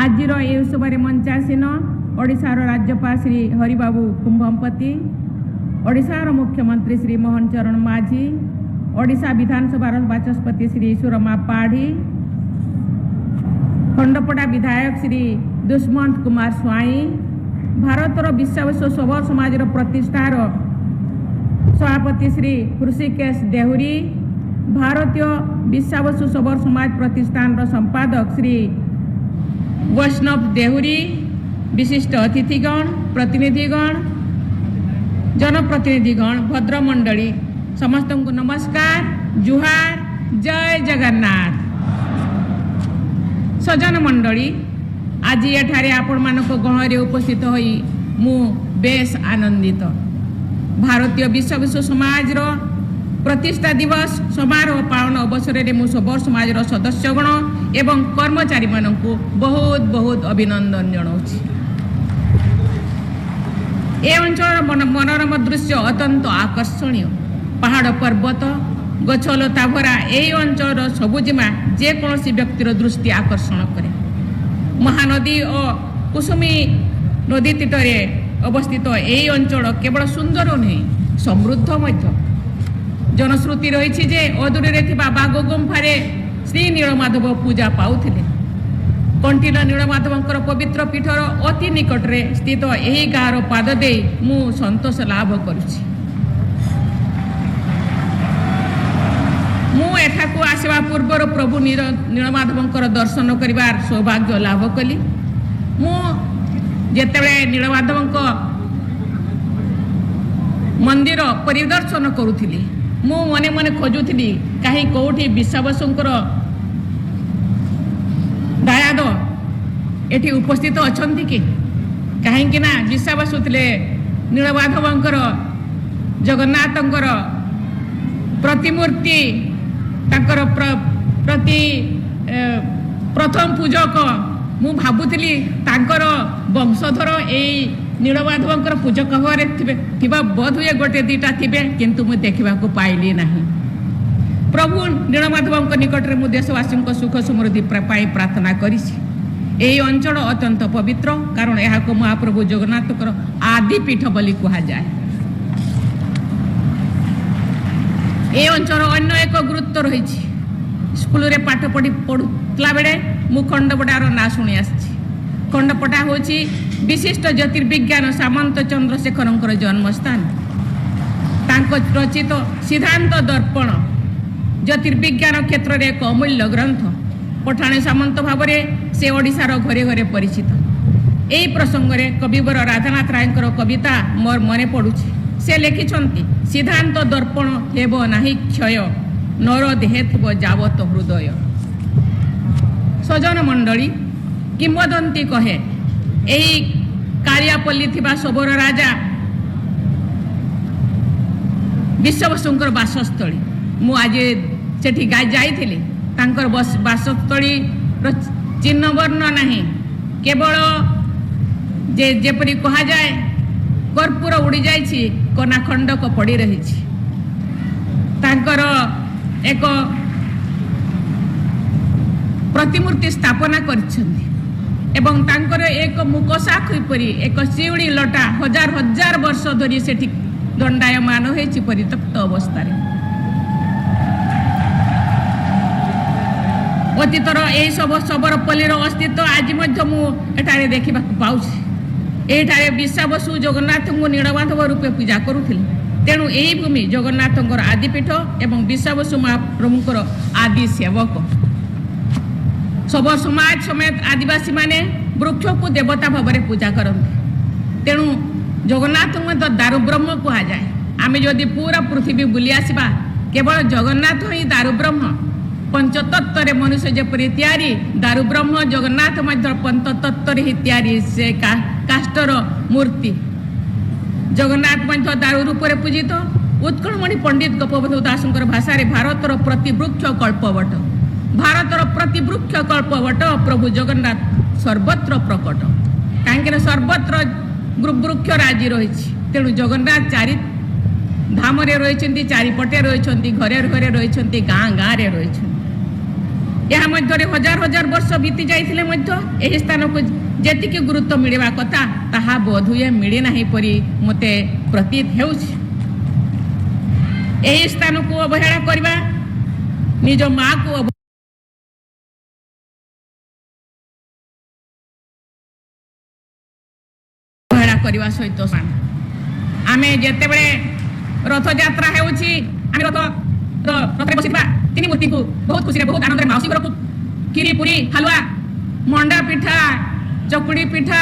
ଆଜିର ଏହି ଉତ୍ସବରେ ମଞ୍ଚାସୀନ ଓଡ଼ିଶାର ରାଜ୍ୟପାଳ ଶ୍ରୀ ହରିବାବୁ କୁମ୍ଭମପତି, ଓଡ଼ିଶାର ମୁଖ୍ୟମନ୍ତ୍ରୀ ଶ୍ରୀ ମୋହନ ଚରଣ ମାଝୀ, ଓଡ଼ିଶା ବିଧାନସଭାର ବାଚସ୍ପତି ଶ୍ରୀ ସୁରମା ପାଢ଼ୀ, ଖଣ୍ଡପଡ଼ା ବିଧାୟକ ଶ୍ରୀ ଦୁଷ୍ମନ୍ତ କୁମାର ସ୍ୱାଇଁ, ଭାରତର ବିଶ୍ୱ ଶବର ସମାଜର ପ୍ରତିଷ୍ଠାର ସଭାପତି ଶ୍ରୀ ହୃଷିକେଶ ଦେହୁରୀ, ଭାରତୀୟ ବିଶ୍ୱାବସୁ ଶବର ସମାଜ ପ୍ରତିଷ୍ଠାନର ସମ୍ପାଦକ ଶ୍ରୀ ବୈଷ୍ଣବ ଦେହୁରୀ, ବିଶିଷ୍ଟ ଅତିଥିଗଣ, ପ୍ରତିନିଧିଗଣ, ଜନପ୍ରତିନିଧିଗଣ, ଭଦ୍ରମଣ୍ଡଳୀ, ସମସ୍ତଙ୍କୁ ନମସ୍କାର, ଜୁହାର, ଜୟ ଜଗନ୍ନାଥ। ସଜ୍ଜନ ମଣ୍ଡଳୀ, ଆଜି ଏଠାରେ ଆପଣମାନଙ୍କ ଗହଣରେ ଉପସ୍ଥିତ ହୋଇ ମୁଁ ବେଶ ଆନନ୍ଦିତ। ଭାରତୀୟ ବିଶ୍ୱ ସମାଜର ପ୍ରତିଷ୍ଠା ଦିବସ ସମାରୋହ ପାଳନ ଅବସରରେ ମୁଁ ଶବର ସମାଜର ସଦସ୍ୟଗଣ ଏବଂ କର୍ମଚାରୀମାନଙ୍କୁ ବହୁତ ବହୁତ ଅଭିନନ୍ଦନ ଜଣାଉଛି। ଏ ଅଞ୍ଚଳର ମନୋରମ ଦୃଶ୍ୟ ଅତ୍ୟନ୍ତ ଆକର୍ଷଣୀୟ। ପାହାଡ଼, ପର୍ବତ, ଗଛଲତା ଭରା ଏହି ଅଞ୍ଚଳର ସବୁଜିମା ଯେକୌଣସି ବ୍ୟକ୍ତିର ଦୃଷ୍ଟି ଆକର୍ଷଣ କରେ। ମହାନଦୀ ଓ କୁସୁମୀ ନଦୀ ତଟରେ ଅବସ୍ଥିତ ଏହି ଅଞ୍ଚଳ କେବଳ ସୁନ୍ଦର ନୁହେଁ, ସମୃଦ୍ଧ ମଧ୍ୟ। ଜନଶ୍ରୁତି ରହିଛି ଯେ ଅଦୂରରେ ଥିବା ବାଘ ଗୁମ୍ଫାରେ ଶ୍ରୀ ନୀଳମାଧବ ପୂଜା ପାଉଥିଲେ। କଣ୍ଟିଲ ନୀଳମାଧବଙ୍କର ପବିତ୍ର ପୀଠର ଅତି ନିକଟରେ ସ୍ଥିତ ଏହି ଗାଁର ପାଦ ଦେଇ ମୁଁ ସନ୍ତୋଷ ଲାଭ କରୁଛି। ମୁଁ ଏଠାକୁ ଆସିବା ପୂର୍ବରୁ ପ୍ରଭୁ ନୀଳମାଧବଙ୍କର ଦର୍ଶନ କରିବାର ସୌଭାଗ୍ୟ ଲାଭ କଲି। ମୁଁ ଯେତେବେଳେ ନୀଳମାଧବଙ୍କ ମନ୍ଦିର ପରିଦର୍ଶନ କରୁଥିଲି, ମୁଁ ମନେ ମନେ ଖୋଜୁଥିଲି କାହିଁ କେଉଁଠି ବିଶ୍ୱାବସୁଙ୍କର ଦାୟାଦ ଏଠି ଉପସ୍ଥିତ ଅଛନ୍ତି କି? କାହିଁକି ନା ବିଶ୍ୱାବସୁ ଥିଲେ ନୀଳମାଧବଙ୍କର, ଜଗନ୍ନାଥଙ୍କର ପ୍ରତିମୂର୍ତ୍ତି, ତାଙ୍କର ପ୍ରତି ପ୍ରଥମ ପୂଜକ। ମୁଁ ଭାବୁଥିଲି ତାଙ୍କର ବଂଶଧର ଏଇ ନୀଳମାଧବଙ୍କର ପୂଜକ ଭାବରେ ଥିବା ବୋଧହୁଏ ଗୋଟେ ଦୁଇଟା ଥିବେ, କିନ୍ତୁ ମୁଁ ଦେଖିବାକୁ ପାଇଲି ନାହିଁ। ପ୍ରଭୁ ନୀଳମାଧବଙ୍କ ନିକଟରେ ମୁଁ ଦେଶବାସୀଙ୍କ ସୁଖ ସମୃଦ୍ଧି ପାଇଁ ପ୍ରାର୍ଥନା କରିଛି। ଏହି ଅଞ୍ଚଳ ଅତ୍ୟନ୍ତ ପବିତ୍ର, କାରଣ ଏହାକୁ ମହାପ୍ରଭୁ ଜଗନ୍ନାଥଙ୍କର ଆଦି ପୀଠ ବୋଲି କୁହାଯାଏ। ଏ ଅଞ୍ଚଳର ଅନ୍ୟ ଏକ ଗୁରୁତ୍ୱ ରହିଛି। ସ୍କୁଲରେ ପାଠ ପଢ଼ୁଥିଲା ବେଳେ ମୁଁ ଖଣ୍ଡପଡ଼ାର ନାଁ ଶୁଣି ଆସିଛି। ଖଣ୍ଡପଡ଼ା ହେଉଛି ବିଶିଷ୍ଟ ଜ୍ୟୋତିର୍ବିଜ୍ଞାନ ସାମନ୍ତ ଚନ୍ଦ୍ରଶେଖରଙ୍କର ଜନ୍ମସ୍ଥାନ। ତାଙ୍କ ରଚିତ ସିଦ୍ଧାନ୍ତ ଦର୍ପଣ ଜ୍ୟୋତିର୍ବିଜ୍ଞାନ କ୍ଷେତ୍ରରେ ଏକ ଅମୂଲ୍ୟ ଗ୍ରନ୍ଥ। ପଠାଣି ସାମନ୍ତ ଭାବରେ ସେ ଓଡ଼ିଶାର ଘରେ ଘରେ ପରିଚିତ। ଏହି ପ୍ରସଙ୍ଗରେ କବିବର ରାଧାନାଥ ରାୟଙ୍କର କବିତା ମୋର ମନେ ପଡ଼ୁଛି। ସେ ଲେଖିଛନ୍ତି, ସିଦ୍ଧାନ୍ତ ଦର୍ପଣ ହେବ ନାହିଁ କ୍ଷୟ, ନର ଦେହେ ଥିବ ଯାବତ ହୃଦୟ। ସଜ୍ଜନ ମଣ୍ଡଳୀ, କିମ୍ବଦନ୍ତୀ କହେ ଏହି କାଳିଆପଲ୍ଲୀ ଥିବା ଶବର ରାଜା ବିଶ୍ୱବସୁଙ୍କର ବାସସ୍ଥଳୀ। ମୁଁ ଆଜି ସେଠି ଯାଇଥିଲି। ତାଙ୍କର ବାସସ୍ଥଳୀର ଚିହ୍ନବର୍ଣ୍ଣ ନାହିଁ, କେବଳ ଯେ ଯେପରି କୁହାଯାଏ କର୍ପୂର ଉଡ଼ିଯାଇଛି, କନା ଖଣ୍ଡକ ପଡ଼ି ରହିଛି। ତାଙ୍କର ଏକ ପ୍ରତିମୂର୍ତ୍ତି ସ୍ଥାପନା କରିଛନ୍ତି ଏବଂ ତାଙ୍କର ଏକ ମୁକଶାଖ ପରି ଏକ ଶିଉଳି ଲଟା ହଜାର ହଜାର ବର୍ଷ ଧରି ସେଠି ଦଣ୍ଡାୟମାନ ହୋଇଛି ପରିତ୍ୟକ୍ତ ଅବସ୍ଥାରେ। ଅତୀତର ଏହି ସବୁ ଶବରପଲ୍ଲୀର ଅସ୍ତିତ୍ୱ ଆଜି ମଧ୍ୟ ମୁଁ ଏଠାରେ ଦେଖିବାକୁ ପାଉଛି। ଏହିଠାରେ ବିଶ୍ୱାବସୁ ଜଗନ୍ନାଥଙ୍କୁ ନୀଳମାଧବ ରୂପେ ପୂଜା କରୁଥିଲେ। ତେଣୁ ଏହି ଭୂମି ଜଗନ୍ନାଥଙ୍କର ଆଦିପୀଠ ଏବଂ ବିଶ୍ୱାବସୁ ମହାପ୍ରଭୁଙ୍କର ଆଦି ସେବକ। ଶବର ସମାଜ ସମେତ ଆଦିବାସୀମାନେ ବୃକ୍ଷକୁ ଦେବତା ଭାବରେ ପୂଜା କରନ୍ତି। ତେଣୁ ଜଗନ୍ନାଥଙ୍କୁ ମଧ୍ୟ ଦାରୁବ୍ରହ୍ମ କୁହାଯାଏ। ଆମେ ଯଦି ପୁରା ପୃଥିବୀ ବୁଲି ଆସିବା, କେବଳ ଜଗନ୍ନାଥ ହିଁ ଦାରୁବ୍ରହ୍ମ। ପଞ୍ଚତତ୍ତ୍ୱରେ ମନୁଷ୍ୟ ଯେପରି ତିଆରି, ଦାରୁବ୍ରହ୍ମ ଜଗନ୍ନାଥ ମଧ୍ୟ ପଞ୍ଚତତ୍ତ୍ୱରେ ହିଁ ତିଆରି, ସେ କାଷ୍ଠର ମୂର୍ତ୍ତି। ଜଗନ୍ନାଥ ମଧ୍ୟ ଦାରୁ ରୂପରେ ପୂଜିତ। ଉତ୍କଳମଣି ପଣ୍ଡିତ ଗୋପବନ୍ଧୁ ଦାସଙ୍କର ଭାଷାରେ ଭାରତର ପ୍ରତିବୃକ୍ଷ କଳ୍ପବଟ, ଭାରତର ପ୍ରତିବୃକ୍ଷ କଳ୍ପବଟ, ପ୍ରଭୁ ଜଗନ୍ନାଥ ସର୍ବତ୍ର ପ୍ରକଟ। କାହିଁକିନା ସର୍ବତ୍ର ବୃକ୍ଷ ରାଜି ରହିଛି। ତେଣୁ ଜଗନ୍ନାଥ ଚାରି ଧାମରେ ରହିଛନ୍ତି, ଚାରିପଟେ ରହିଛନ୍ତି, ଘରେ ଘରେ ରହିଛନ୍ତି, ଗାଁ ଗାଁରେ ରହିଛନ୍ତି। ଏହା ମଧ୍ୟରେ ହଜାର ହଜାର ବର୍ଷ ବିତି ଯାଇଥିଲେ ମଧ୍ୟ ଏହି ସ୍ଥାନକୁ ଯେତିକି ଗୁରୁତ୍ୱ ମିଳିବା କଥା, ତାହା ବୋଧହୁଏ ମିଳିନାହିଁ ପରି ମୋତେ ପ୍ରତୀତ ହେଉଛି। ଏହି ସ୍ଥାନକୁ ଅବହେଳା କରିବା ନିଜ ମାକୁ ଅବହେଳା କରିବା ସହିତ ସମାନ। ଆମେ ଯେତେବେଳେ ରଥଯାତ୍ରା ହେଉଛି, ଆମେ ରଥରେ ବସିଥିବା ତିନି ମୂର୍ତ୍ତିକୁ ବହୁତ ଖୁସିରେ, ବହୁତ ଆନନ୍ଦରେ ମାଉସୀ ଘରକୁ କ୍ଷୀରି, ପୁରୀ, ହାଲୁଆ, ମଣ୍ଡା ପିଠା, ଚକୁଳି ପିଠା,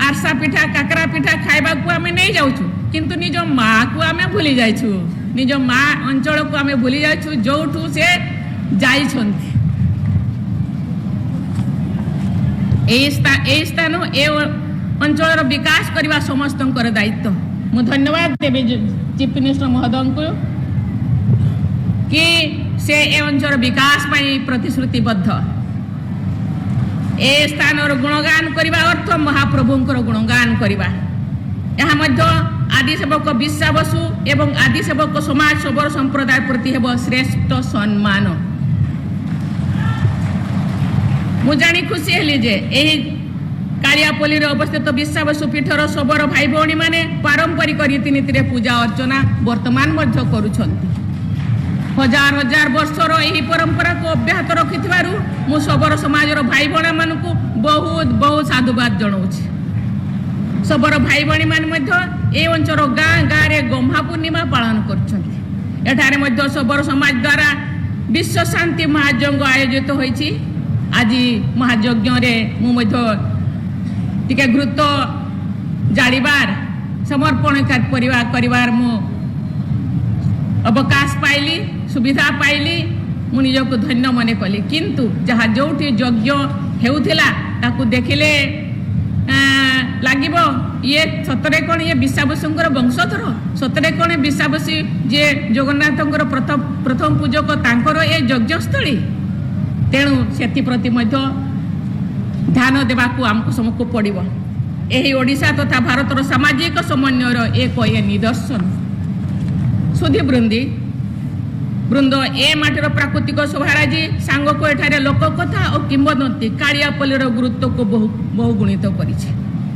ଆରସା ପିଠା, କାକରା ପିଠା ଖାଇବାକୁ ଆମେ ନେଇ ଯାଉଛୁ, କିନ୍ତୁ ନିଜ ମାକୁ ଆମେ ଭୁଲି ଯାଇଛୁ। ନିଜ ମା ଅଞ୍ଚଳକୁ ଆମେ ଭୁଲି ଯାଇଛୁ, ଯୋଉଠୁ ସେ ଯାଇଛନ୍ତି। ଏହି ସ୍ଥାନ, ଏ ଅଞ୍ଚଳର ବିକାଶ କରିବା ସମସ୍ତଙ୍କର ଦାୟିତ୍ୱ। ମୁଁ ଧନ୍ୟବାଦ ଦେବି ଚିଫ୍ ମିନିଷ୍ଟର ମହୋଦୟଙ୍କୁ କି ସେ ଏ ଅଞ୍ଚଳ ବିକାଶ ପାଇଁ ପ୍ରତିଶ୍ରୁତିବଦ୍ଧ। ଏ ସ୍ଥାନର ଗୁଣଗାନ କରିବା ଅର୍ଥ ମହାପ୍ରଭୁଙ୍କର ଗୁଣଗାନ କରିବା। ଏହା ମଧ୍ୟ ଆଦିସେବକ ବିଶ୍ୱାବସୁ ଏବଂ ଆଦିସେବକ ସମାଜ ଶବର ସମ୍ପ୍ରଦାୟ ପ୍ରତି ହେବ ଶ୍ରେଷ୍ଠ ସମ୍ମାନ। ମୁଁ ଜାଣି ଖୁସି ହେଲି ଯେ ଏହି କାଳିଆପଲ୍ଲୀରେ ଅବସ୍ଥିତ ବିଶ୍ୱାବସୁ ପୀଠର ଶବର ଭାଇ ଭଉଣୀମାନେ ପାରମ୍ପରିକ ରୀତିନୀତିରେ ପୂଜା ଅର୍ଚ୍ଚନା ବର୍ତ୍ତମାନ ମଧ୍ୟ କରୁଛନ୍ତି। ହଜାର ହଜାର ବର୍ଷର ଏହି ପରମ୍ପରାକୁ ଅବ୍ୟାହତ ରଖିଥିବାରୁ ମୁଁ ଶବର ସମାଜର ଭାଇ ଭଉଣୀମାନଙ୍କୁ ବହୁତ ବହୁତ ସାଧୁବାଦ ଜଣାଉଛି। ଶବର ଭାଇ ଭଉଣୀମାନେ ମଧ୍ୟ ଏ ଅଞ୍ଚଳର ଗାଁ ଗାଁରେ ଗହ୍ମା ପୂର୍ଣ୍ଣିମା ପାଳନ କରୁଛନ୍ତି। ଏଠାରେ ମଧ୍ୟ ଶବର ସମାଜ ଦ୍ୱାରା ବିଶ୍ୱ ଶାନ୍ତି ମହାଯଜ୍ଞ ଆୟୋଜିତ ହୋଇଛି। ଆଜି ମହାଯଜ୍ଞରେ ମୁଁ ମଧ୍ୟ ଟିକେ ଘୃତ ଜାଳିବାର, ସମର୍ପଣ କରିବାର ମୁଁ ଅବକାଶ ପାଇଲି, ସୁବିଧା ପାଇଲି। ମୁଁ ନିଜକୁ ଧନ୍ୟ ମନେ କଲି। କିନ୍ତୁ ଯାହା ଯେଉଁଠି ଯଜ୍ଞ ହେଉଥିଲା, ତାକୁ ଦେଖିଲେ ଲାଗିବ ଇଏ ସତରେ କ'ଣ ଇଏ ବିଶ୍ୱାବସୁଙ୍କର ବଂଶଧର? ସତରେ କ'ଣ ବିଶ୍ୱାବସୁ, ଯିଏ ଜଗନ୍ନାଥଙ୍କର ପ୍ରଥମ ପୂଜକ, ତାଙ୍କର ଏ ଯଜ୍ଞସ୍ଥଳୀ? ତେଣୁ ସେଥିପ୍ରତି ମଧ୍ୟ ଧ୍ୟାନ ଦେବାକୁ ଆମକୁ ସମସ୍ତଙ୍କୁ ପଡ଼ିବ। ଏହି ଓଡ଼ିଶା ତଥା ଭାରତର ସାମାଜିକ ସମନ୍ୱୟର ଏକ ଏ ନିଦର୍ଶନ। ସୁଧୀ ବୃନ୍ଦ, ଏ ମାଟିର ପ୍ରାକୃତିକ ଶୋଭାରାଜି ସାଙ୍ଗକୁ ଏଠାରେ ଲୋକକଥା ଓ କିମ୍ବଦନ୍ତୀ କାଳିଆପଲ୍ଲୀର ଗୁରୁତ୍ୱକୁ ବହୁ ବହୁଗୁଣିତ କରିଛି।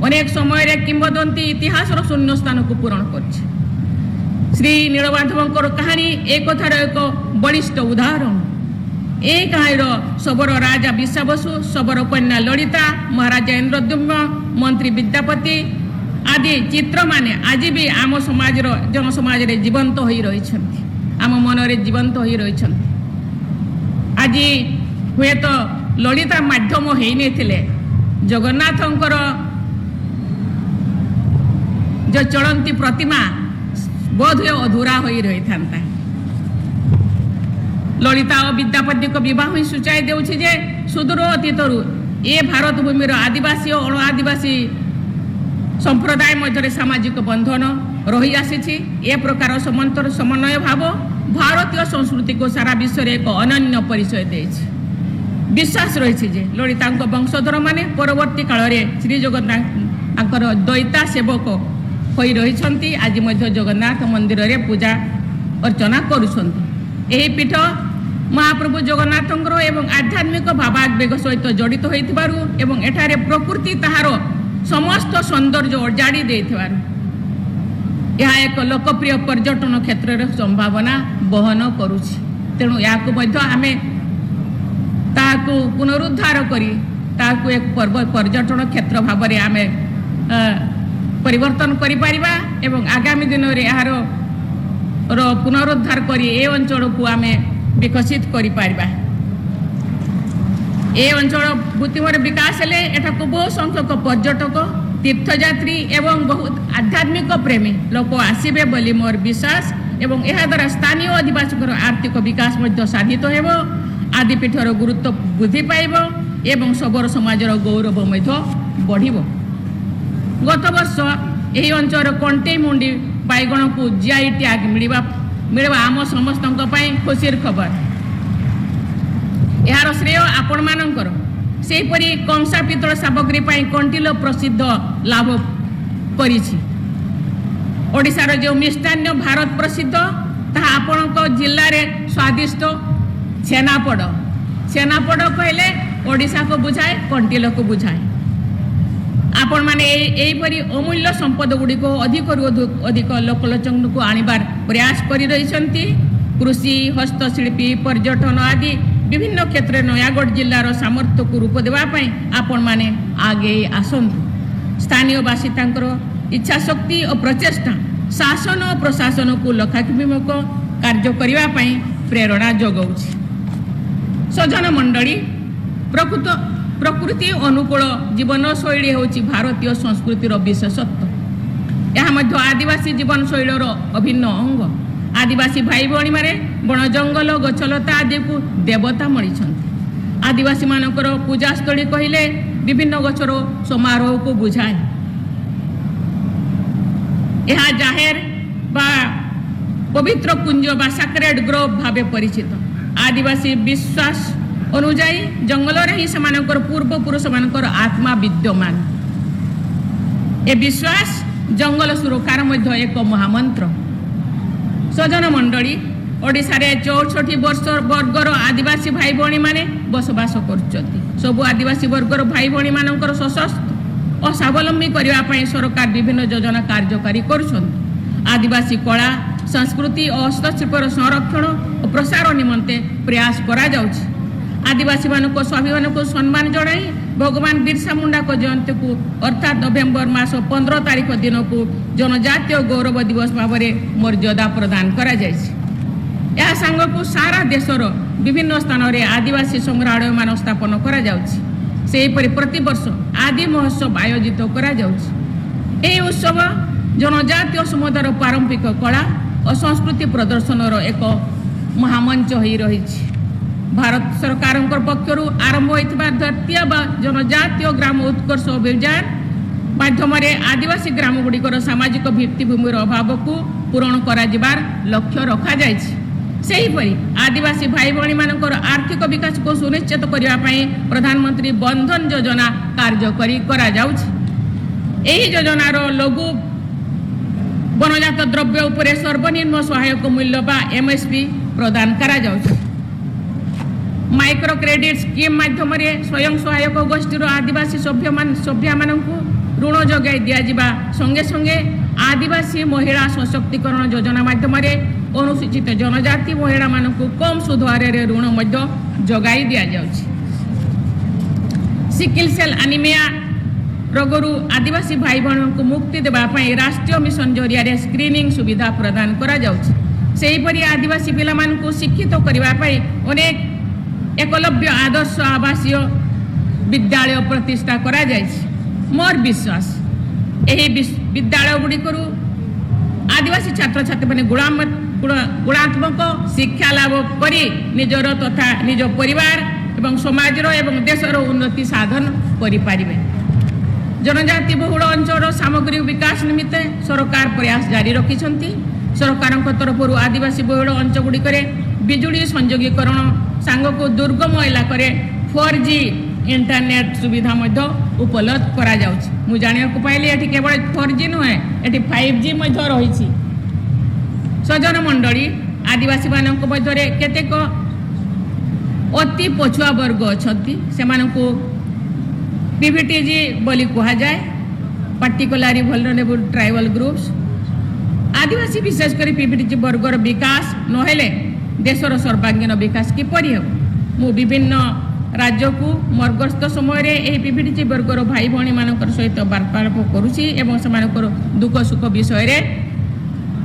ଅନେକ ସମୟରେ କିମ୍ବଦନ୍ତୀ ଇତିହାସର ଶୂନ୍ୟ ସ୍ଥାନକୁ ପୂରଣ କରିଛି। ଶ୍ରୀ ନୀଳମାଧବଙ୍କର କାହାଣୀ ଏ କଥାର ଏକ ବଳିଷ୍ଠ ଉଦାହରଣ। ଏ କାହାଣୀର ଶବର ରାଜା ବିଶ୍ୱାବସୁ, ଶବର କନ୍ୟା ଲଳିତା, ମହାରାଜା ଇନ୍ଦ୍ରଦ୍ୟୁମ୍ନ, ମନ୍ତ୍ରୀ ବିଦ୍ୟାପତି ଆଦି ଚିତ୍ରମାନେ ଆଜି ବି ଆମ ସମାଜର ଜନସମାଜରେ ଜୀବନ୍ତ ହୋଇ ରହିଛନ୍ତି, ଆମ ମନରେ ଜୀବନ୍ତ ହୋଇ ରହିଛନ୍ତି। ଆଜି ହୁଏତ ଲଳିତା ମାଧ୍ୟମ ହେଇନଥିଲେ ଜଗନ୍ନାଥଙ୍କର ଯେଉଁ ଚଳନ୍ତି ପ୍ରତିମା ବୋଧହୁଏ ଅଧୁରା ହୋଇ ରହିଥାନ୍ତା। ଲଳିତା ଓ ବିଦ୍ୟାପତିଙ୍କ ବିବାହ ହିଁ ସୂଚାଇ ଦେଉଛି ଯେ ସୁଦୂର ଅତୀତରୁ ଏ ଭାରତ ଭୂମିର ଆଦିବାସୀ ଓ ଅଣ ଆଦିବାସୀ ସମ୍ପ୍ରଦାୟ ମଧ୍ୟରେ ସାମାଜିକ ବନ୍ଧନ ରହିଆସିଛି। ଏ ପ୍ରକାର ସମାନ୍ତର ସମନ୍ୱୟ ଭାବ ଭାରତୀୟ ସଂସ୍କୃତିକୁ ସାରା ବିଶ୍ୱରେ ଏକ ଅନନ୍ୟ ପରିଚୟ ଦେଇଛି। ବିଶ୍ୱାସ ରହିଛି ଯେ ଲଳିତାଙ୍କ ବଂଶଧରମାନେ ପରବର୍ତ୍ତୀ କାଳରେ ଶ୍ରୀ ଜଗନ୍ନାଥଙ୍କର ଦଇତା ସେବକ ହୋଇ ରହିଛନ୍ତି। ଆଜି ମଧ୍ୟ ଜଗନ୍ନାଥ ମନ୍ଦିରରେ ପୂଜା ଅର୍ଚ୍ଚନା କରୁଛନ୍ତି। ଏହି ପୀଠ ମହାପ୍ରଭୁ ଜଗନ୍ନାଥଙ୍କର ଏବଂ ଆଧ୍ୟାତ୍ମିକ ଭାବାବେଗ ସହିତ ଜଡ଼ିତ ହୋଇଥିବାରୁ ଏବଂ ଏଠାରେ ପ୍ରକୃତି ତାହାର ସମସ୍ତ ସୌନ୍ଦର୍ଯ୍ୟ ଅଜାଡ଼ି ଦେଇଥିବାରୁ ଏହା ଏକ ଲୋକପ୍ରିୟ ପର୍ଯ୍ୟଟନ କ୍ଷେତ୍ରର ସମ୍ଭାବନା ବହନ କରୁଛି। ତେଣୁ ଏହାକୁ ମଧ୍ୟ ଆମେ ତାହାକୁ ପୁନରୁଦ୍ଧାର କରି ତାହାକୁ ଏକ ପର୍ବ ପର୍ଯ୍ୟଟନ କ୍ଷେତ୍ର ଭାବରେ ଆମେ ପରିବର୍ତ୍ତନ କରିପାରିବା ଏବଂ ଆଗାମୀ ଦିନରେ ଏହାର ର ପୁନରୁଦ୍ଧାର କରି ଏ ଅଞ୍ଚଳକୁ ଆମେ ବିକଶିତ କରିପାରିବା। ଏ ଅଞ୍ଚଳ ବୃତ୍ତିମର ବିକାଶ ହେଲେ ଏଠାକୁ ବହୁ ସଂଖ୍ୟକ ପର୍ଯ୍ୟଟକ, ତୀର୍ଥଯାତ୍ରୀ ଏବଂ ବହୁତ ଆଧ୍ୟାତ୍ମିକ ପ୍ରେମୀ ଲୋକ ଆସିବେ ବୋଲି ମୋର ବିଶ୍ୱାସ ଏବଂ ଏହାଦ୍ୱାରା ସ୍ଥାନୀୟ ଅଧିବାସୀଙ୍କର ଆର୍ଥିକ ବିକାଶ ମଧ୍ୟ ସାଧିତ ହେବ, ଆଦିପୀଠର ଗୁରୁତ୍ୱ ବୃଦ୍ଧି ପାଇବ ଏବଂ ଶବର ସମାଜର ଗୌରବ ମଧ୍ୟ ବଢ଼ିବ। ଗତ ବର୍ଷ ଏହି ଅଞ୍ଚଳର କଣ୍ଟେଇ ମୁଣ୍ଡି ବାଇଗଣକୁ ଜିଆଇ ଟ୍ୟାଗ ମିଳିବା ଆମ ସମସ୍ତଙ୍କ ପାଇଁ ଖୁସିର ଖବର। ଏହାର ଶ୍ରେୟ ଆପଣମାନଙ୍କର। ସେହିପରି କଂସା ପିତ୍ତଳ ସାମଗ୍ରୀ ପାଇଁ କଣ୍ଟିଲୋ ପ୍ରସିଦ୍ଧ ଲାଭ କରିଛି। ଓଡ଼ିଶାର ଯେଉଁ ମିଷ୍ଟାନ୍ନ ଭାରତ ପ୍ରସିଦ୍ଧ, ତାହା ଆପଣଙ୍କ ଜିଲ୍ଲାରେ ସ୍ୱାଦିଷ୍ଟ ଛେନାପୋଡ଼। ଛେନାପୋଡ଼ କହିଲେ ଓଡ଼ିଶାକୁ ବୁଝାଏ, କଣ୍ଟିଲକୁ ବୁଝାଏ। ଆପଣମାନେ ଏହିପରି ଅମୂଲ୍ୟ ସମ୍ପଦ ଗୁଡ଼ିକ ଅଧିକରୁ ଅଧିକ ଲୋକଲୋଚନକୁ ଆଣିବାର ପ୍ରୟାସ କରି ରହିଛନ୍ତି। କୃଷି, ହସ୍ତଶିଳ୍ପୀ, ପର୍ଯ୍ୟଟନ ଆଦି ବିଭିନ୍ନ କ୍ଷେତ୍ରରେ ନୟାଗଡ଼ ଜିଲ୍ଲାର ସାମର୍ଥ୍ୟକୁ ରୂପ ଦେବା ପାଇଁ ଆପଣମାନେ ଆଗେଇ ଆସନ୍ତୁ। ସ୍ଥାନୀୟ ବାସିନ୍ଦାଙ୍କର ଇଚ୍ଛାଶକ୍ତି ଓ ପ୍ରଚେଷ୍ଟା ଶାସନ ଓ ପ୍ରଶାସନକୁ ଲକ୍ଷାଭିମୁଖ କାର୍ଯ୍ୟ କରିବା ପାଇଁ ପ୍ରେରଣା ଯୋଗାଉଛି। ସଜ୍ଜନ ମଣ୍ଡଳୀ, ପ୍ରକୃତି ଅନୁକୂଳ ଜୀବନଶୈଳୀ ହେଉଛି ଭାରତୀୟ ସଂସ୍କୃତିର ବିଶେଷତ୍ୱ। ଏହା ମଧ୍ୟ ଆଦିବାସୀ ଜୀବନଶୈଳୀର ଅଭିନ୍ନ ଅଙ୍ଗ। ଆଦିବାସୀ ଭାଇ ଭଉଣୀମାନେ ବଣ ଜଙ୍ଗଲ, ଗଛଲତା ଆଦିକୁ ଦେବତା ମଣିଛନ୍ତି। ଆଦିବାସୀମାନଙ୍କର ପୂଜାସ୍ଥଳୀ କହିଲେ ବିଭିନ୍ନ ଗଛର ସମାରୋହକୁ ବୁଝାଏ। ଏହା ଜାହେର ବା ପବିତ୍ର କୁଞ୍ଜ ବା ସାକ୍ରେଡ୍ ଗ୍ରୋଭ୍ ଭାବେ ପରିଚିତ। ଆଦିବାସୀ ବିଶ୍ୱାସ ଅନୁଯାୟୀ ଜଙ୍ଗଲରେ ହିଁ ସେମାନଙ୍କର ପୂର୍ବପୁରୁଷମାନଙ୍କର ଆତ୍ମା ବିଦ୍ୟମାନ। ଏ ବିଶ୍ୱାସ ଜଙ୍ଗଲ ସୁରକ୍ଷାର ମଧ୍ୟ ଏକ ମହାମନ୍ତ୍ର। ସଜ୍ଜନ ମଣ୍ଡଳୀ, ଓଡ଼ିଶାରେ 64 ବର୍ଷ ବର୍ଗର ଆଦିବାସୀ ଭାଇ ଭଉଣୀମାନେ ବସବାସ କରୁଛନ୍ତି। ସବୁ ଆଦିବାସୀ ବର୍ଗର ଭାଇ ଭଉଣୀମାନଙ୍କର ସଶକ୍ତ ଓ ସ୍ୱାବଲମ୍ବୀ କରିବା ପାଇଁ ସରକାର ବିଭିନ୍ନ ଯୋଜନା କାର୍ଯ୍ୟକାରୀ କରୁଛନ୍ତି। ଆଦିବାସୀ କଳା, ସଂସ୍କୃତି ଓ ହସ୍ତଶିଳ୍ପର ସଂରକ୍ଷଣ ଓ ପ୍ରସାର ନିମନ୍ତେ ପ୍ରୟାସ କରାଯାଉଛି। ଆଦିବାସୀମାନଙ୍କ ସ୍ୱାଭିମାନକୁ ସମ୍ମାନ ଜଣାଇ ଭଗବାନ ବିର୍ସା ମୁଣ୍ଡାଙ୍କ ଜୟନ୍ତୀକୁ, ଅର୍ଥାତ୍ ନଭେମ୍ବର ମାସ 15 ତାରିଖ ଦିନକୁ ଜନଜାତୀୟ ଗୌରବ ଦିବସ ଭାବରେ ମର୍ଯ୍ୟାଦା ପ୍ରଦାନ କରାଯାଇଛି। ଏହା ସାଙ୍ଗକୁ ସାରା ଦେଶର ବିଭିନ୍ନ ସ୍ଥାନରେ ଆଦିବାସୀ ସଂଗ୍ରହାଳୟମାନ ସ୍ଥାପନ କରାଯାଉଛି। ସେହିପରି ପ୍ରତିବର୍ଷ ଆଦି ମହୋତ୍ସବ ଆୟୋଜିତ କରାଯାଉଛି। ଏହି ଉତ୍ସବ ଜନଜାତୀୟ ସମୁଦାୟର ପାରମ୍ପରିକ କଳା ଓ ସଂସ୍କୃତି ପ୍ରଦର୍ଶନର ଏକ ମହାମଞ୍ଚ ହୋଇ ରହିଛି। ଭାରତ ସରକାରଙ୍କ ପକ୍ଷରୁ ଆରମ୍ଭ ହୋଇଥିବା ଜାତୀୟ ବା ଜନଜାତୀୟ ଗ୍ରାମ ଉତ୍କର୍ଷ ଅଭିଯାନ ମାଧ୍ୟମରେ ଆଦିବାସୀ ଗ୍ରାମଗୁଡ଼ିକର ସାମାଜିକ ଭିତ୍ତିଭୂମିର ଅଭାବକୁ ପୂରଣ କରାଯିବାର ଲକ୍ଷ୍ୟ ରଖାଯାଇଛି। ସେହିପରି ଆଦିବାସୀ ଭାଇ ଭଉଣୀମାନଙ୍କର ଆର୍ଥିକ ବିକାଶକୁ ସୁନିଶ୍ଚିତ କରିବା ପାଇଁ ପ୍ରଧାନମନ୍ତ୍ରୀ ବନ୍ଧନ ଯୋଜନା କାର୍ଯ୍ୟକାରୀ କରାଯାଉଛି। ଏହି ଯୋଜନାର ଲଘୁ ବନଜାତ ଦ୍ରବ୍ୟ ଉପରେ ସର୍ବନିମ୍ନ ସହାୟକ ମୂଲ୍ୟ ବା ଏମଏସପି ପ୍ରଦାନ କରାଯାଉଛି। ମାଇକ୍ରୋ କ୍ରେଡିଟ୍ ସ୍କିମ୍ ମାଧ୍ୟମରେ ସ୍ୱୟଂ ସହାୟକ ଗୋଷ୍ଠୀର ଆଦିବାସୀ ସଭ୍ୟମାନଙ୍କୁ ଋଣ ଯୋଗାଇ ଦିଆଯିବା ସଙ୍ଗେ ସଙ୍ଗେ ଆଦିବାସୀ ମହିଳା ସଶକ୍ତିକରଣ ଯୋଜନା ମାଧ୍ୟମରେ ଅନୁସୂଚିତ ଜନଜାତି ମହିଳାମାନଙ୍କୁ କମ୍ ସୁଧ ହାରରେ ଋଣ ମଧ୍ୟ ଯୋଗାଇ ଦିଆଯାଉଛି। ସିକିଲ୍ ସେଲ୍ ଆନିମିଆ ରୋଗରୁ ଆଦିବାସୀ ଭାଇ ଭଉଣୀଙ୍କୁ ମୁକ୍ତି ଦେବା ପାଇଁ ରାଷ୍ଟ୍ରୀୟ ମିଶନ ଜରିଆରେ ସ୍କ୍ରିନିଂ ସୁବିଧା ପ୍ରଦାନ କରାଯାଉଛି। ସେହିପରି ଆଦିବାସୀ ପିଲାମାନଙ୍କୁ ଶିକ୍ଷିତ କରିବା ପାଇଁ ଅନେକ ଏକଲବ୍ୟ ଆଦର୍ଶ ଆବାସୀୟ ବିଦ୍ୟାଳୟ ପ୍ରତିଷ୍ଠା କରାଯାଇଛି। ମୋର ବିଶ୍ୱାସ, ଏହି ବିଦ୍ୟାଳୟ ଗୁଡ଼ିକରୁ ଆଦିବାସୀ ଛାତ୍ରଛାତ୍ରୀମାନେ ଗୁଣାତ୍ମକ ଶିକ୍ଷା ଲାଭ କରି ନିଜର ତଥା ନିଜ ପରିବାର ଏବଂ ସମାଜର ଏବଂ ଦେଶର ଉନ୍ନତି ସାଧନ କରିପାରିବେ। ଜନଜାତି ବହୁଳ ଅଞ୍ଚଳର ସାମଗ୍ରିକ ବିକାଶ ନିମିତ୍ତ ସରକାର ପ୍ରୟାସ ଜାରି ରଖିଛନ୍ତି। ସରକାରଙ୍କ ତରଫରୁ ଆଦିବାସୀ ବହୁଳ ଅଞ୍ଚଳଗୁଡ଼ିକରେ ବିଜୁଳି ସଂଯୋଗୀକରଣ ସାଙ୍ଗକୁ ଦୁର୍ଗମ ଇଲାକାରେ 4G internet ସୁବିଧା ମଧ୍ୟ ଉପଲବ୍ଧ କରାଯାଉଛି। ମୁଁ ଜାଣିବାକୁ ପାଇଲି, ଏଠି କେବଳ 4G ନୁହେଁ, ଏଠି 5G ମଧ୍ୟ ରହିଛି। ସଜ୍ଜନ ମଣ୍ଡଳୀ, ଆଦିବାସୀମାନଙ୍କ ମଧ୍ୟରେ କେତେକ ଅତି ପଛୁଆ ବର୍ଗ ଅଛନ୍ତି। ସେମାନଙ୍କୁ ପିଭିଟିଜି ବୋଲି କୁହାଯାଏ, ପାର୍ଟିକୁଲାରଲି ଭଲନରେବୁଲ୍ ଟ୍ରାଇବାଲ୍ ଗ୍ରୁପ୍ସ। ଆଦିବାସୀ, ବିଶେଷ କରି ପିଭିଟିଜି ବର୍ଗର ବିକାଶ ନହେଲେ ଦେଶର ସର୍ବାଙ୍ଗୀନ ବିକାଶ କିପରି ହେବ? ମୁଁ ବିଭିନ୍ନ ରାଜ୍ୟକୁ ମୋର ଗସ୍ତ ସମୟରେ ଏହି ପିଭିଟିଜି ବର୍ଗର ଭାଇ ଭଉଣୀମାନଙ୍କର ସହିତ ବାର୍ତ୍ତାଳାପ କରୁଛି ଏବଂ ସେମାନଙ୍କର ଦୁଃଖ ସୁଖ ବିଷୟରେ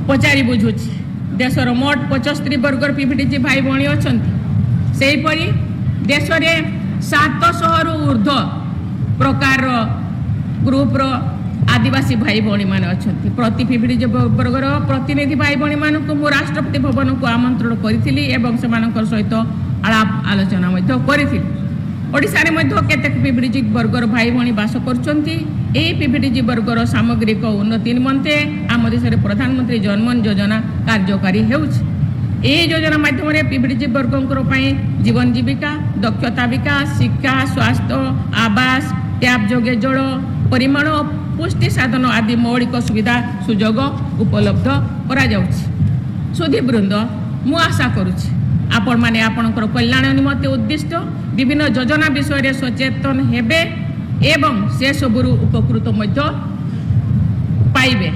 ପଚାରି ବୁଝୁଛି। ଦେଶର ମୋଟ 75 ବର୍ଗର ପିଭିଟିଜି ଭାଇ ଭଉଣୀ ଅଛନ୍ତି। ସେହିପରି ଦେଶରେ 700ରୁ ଉର୍ଦ୍ଧ୍ୱ ପ୍ରକାରର ଗ୍ରୁପର ଆଦିବାସୀ ଭାଇ ଭଉଣୀମାନେ ଅଛନ୍ତି। ପ୍ରତି ପିଭିଟିଜି ବର୍ଗର ପ୍ରତିନିଧି ଭାଇ ଭଉଣୀମାନଙ୍କୁ ମୁଁ ରାଷ୍ଟ୍ରପତି ଭବନକୁ ଆମନ୍ତ୍ରଣ କରିଥିଲି ଏବଂ ସେମାନଙ୍କର ସହିତ ଆଳାପ ଆଲୋଚନା ମଧ୍ୟ କରିଥିଲି। ଓଡ଼ିଶାରେ ମଧ୍ୟ କେତେକ ପିଭିଟିଜି ବର୍ଗର ଭାଇ ଭଉଣୀ ବାସ କରୁଛନ୍ତି। ଏହି ପିଭିଟିଜି ବର୍ଗର ସାମଗ୍ରିକ ଉନ୍ନତି ନିମନ୍ତେ ଆମ ଦେଶରେ ପ୍ରଧାନମନ୍ତ୍ରୀ ଜନମନ ଯୋଜନା କାର୍ଯ୍ୟକାରୀ ହେଉଛି। ଏହି ଯୋଜନା ମାଧ୍ୟମରେ ପିଭିଟିଜି ବର୍ଗଙ୍କର ପାଇଁ ଜୀବନ ଜୀବିକା, ଦକ୍ଷତା ବିକାଶ, ଶିକ୍ଷା, ସ୍ୱାସ୍ଥ୍ୟ, ଆବାସ, ଟ୍ୟାପ୍ ଯୋଗେ ଜଳ, ପରିମଳ ଓ ପୁଷ୍ଟି ସାଧନ ଆଦି ମୌଳିକ ସୁବିଧା ସୁଯୋଗ ଉପଲବ୍ଧ କରାଯାଉଛି। ସୁଧୀବୃନ୍ଦ, ମୁଁ ଆଶା କରୁଛି ଆପଣମାନେ ଆପଣଙ୍କର କଲ୍ୟାଣ ନିମନ୍ତେ ଉଦ୍ଦିଷ୍ଟ ବିଭିନ୍ନ ଯୋଜନା ବିଷୟରେ ସଚେତନ ହେବେ ଏବଂ ସେସବୁରୁ ଉପକୃତ ମଧ୍ୟ ପାଇବେ।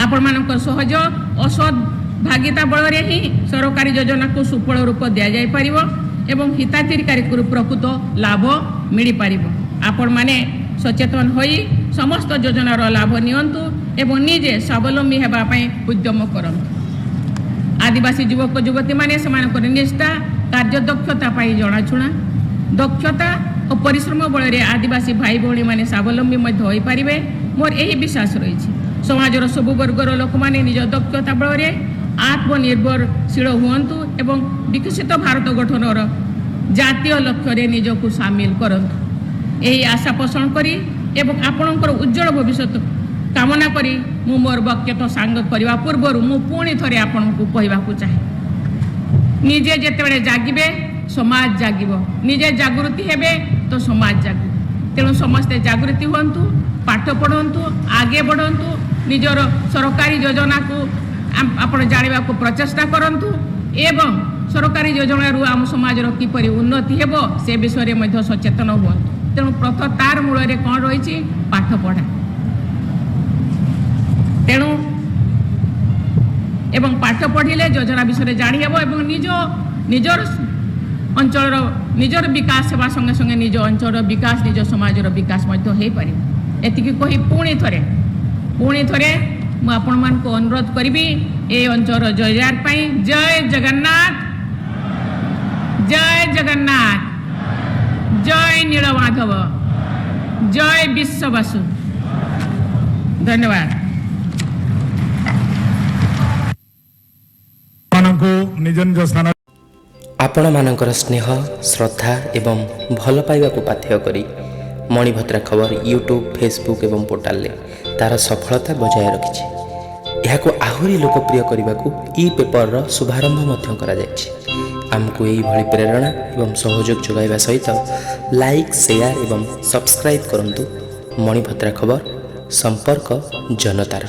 ଆପଣମାନଙ୍କ ସହଯୋଗ ଓ ସହଭାଗିତା ବଳରେ ହିଁ ସରକାରୀ ଯୋଜନାକୁ ସୁଫଳ ରୂପ ଦିଆଯାଇପାରିବ ଏବଂ ହିତାଧିକାରୀଙ୍କୁ ପ୍ରକୃତ ଲାଭ ମିଳିପାରିବ। ଆପଣମାନେ ସଚେତନ ହୋଇ ସମସ୍ତ ଯୋଜନାର ଲାଭ ନିଅନ୍ତୁ ଏବଂ ନିଜେ ସ୍ୱାବଲମ୍ବୀ ହେବା ପାଇଁ ଉଦ୍ୟମ କରନ୍ତୁ। ଆଦିବାସୀ ଯୁବକ ଯୁବତୀମାନେ ସେମାନଙ୍କର ନିଷ୍ଠା, କାର୍ଯ୍ୟଦକ୍ଷତା ପାଇଁ ଜଣାଶୁଣା। ଦକ୍ଷତା ଓ ପରିଶ୍ରମ ବଳରେ ଆଦିବାସୀ ଭାଇ ଭଉଣୀମାନେ ସ୍ୱାବଲମ୍ବୀ ମଧ୍ୟ ହୋଇପାରିବେ, ମୋର ଏହି ବିଶ୍ୱାସ ରହିଛି। ସମାଜର ସବୁ ବର୍ଗର ଲୋକମାନେ ନିଜ ଦକ୍ଷତା ବଳରେ ଆତ୍ମନିର୍ଭରଶୀଳ ହୁଅନ୍ତୁ ଏବଂ ବିକଶିତ ଭାରତ ଗଠନର ଜାତୀୟ ଲକ୍ଷ୍ୟରେ ନିଜକୁ ସାମିଲ କରନ୍ତୁ, ଏହି ଆଶା ପୋଷଣ କରି ଏବଂ ଆପଣଙ୍କର ଉଜ୍ଜଳ ଭବିଷ୍ୟତ କାମନା କରି ମୁଁ ମୋର ବକ୍ତବ୍ୟ ସାଙ୍ଗ କରିବା ପୂର୍ବରୁ ମୁଁ ପୁଣି ଥରେ ଆପଣଙ୍କୁ କହିବାକୁ ଚାହେଁ, ନିଜେ ଯେତେବେଳେ ଜାଗିବେ, ସମାଜ ଜାଗିବ। ନିଜେ ଜାଗୃତି ହେବେ ତ ସମାଜ ଜାଗିବ। ତେଣୁ ସମସ୍ତେ ଜାଗୃତି ହୁଅନ୍ତୁ, ପାଠ ପଢ଼ନ୍ତୁ, ଆଗେ ବଢ଼ନ୍ତୁ, ନିଜର ସରକାରୀ ଯୋଜନାକୁ ଆପଣ ଜାଣିବାକୁ ପ୍ରଚେଷ୍ଟା କରନ୍ତୁ ଏବଂ ସରକାରୀ ଯୋଜନାରୁ ଆମ ସମାଜର କିପରି ଉନ୍ନତି ହେବ, ସେ ବିଷୟରେ ମଧ୍ୟ ସଚେତନ ହୁଅନ୍ତୁ। ତେଣୁ ତାର ମୂଳରେ କ'ଣ ରହିଛି? ପାଠ ପଢ଼ା। ତେଣୁ ଏବଂ ପାଠ ପଢ଼ିଲେ ଯୋଜନା ବିଷୟରେ ଜାଣିହେବ ଏବଂ ନିଜର ଅଞ୍ଚଳର ନିଜର ବିକାଶ ହେବା ସଙ୍ଗେ ସଙ୍ଗେ ନିଜ ଅଞ୍ଚଳର ବିକାଶ, ନିଜ ସମାଜର ବିକାଶ ମଧ୍ୟ ହେଇପାରିବ। ଏତିକି କହି ପୁଣି ଥରେ ମୁଁ ଆପଣମାନଙ୍କୁ ଅନୁରୋଧ କରିବି ଏ ଅଞ୍ଚଳର ଜୟ ପାଇଁ। ଜୟ ଜଗନ୍ନାଥ, ଜୟ ଜଗନ୍ନାଥ, ଜୟ ନୀଳମାଧବ, ଜୟ ବିଶ୍ୱବାସୁ। ଧନ୍ୟବାଦ। ମାନଙ୍କୁ ନିଜ ନିଜ ସ୍ଥାନ ଆପଣମାନଙ୍କର ସ୍ନେହ, ଶ୍ରଦ୍ଧା ଏବଂ ଭଲ ପାଇବାକୁ ପାଥେୟ କରି ମଣିଭଦ୍ରା ଖବର ୟୁଟ୍ୟୁବ୍, ଫେସବୁକ୍ ଏବଂ ପୋର୍ଟାଲରେ ତା'ର ସଫଳତା ବଜାୟ ରଖିଛି। ଏହାକୁ ଆହୁରି ଲୋକପ୍ରିୟ କରିବାକୁ ଇ ପେପରର ଶୁଭାରମ୍ଭ ମଧ୍ୟ କରାଯାଇଛି। ଆମକୁ ଏଇଭଳି ପ୍ରେରଣା ଏବଂ ସହଯୋଗ ଯୋଗାଇବା ସହିତ ଲାଇକ୍, ସେୟାର ଏବଂ ସବସ୍କ୍ରାଇବ୍ କରନ୍ତୁ। ମଣିଭଦ୍ରା ଖବର, ସମ୍ପର୍କ ଜନତାର।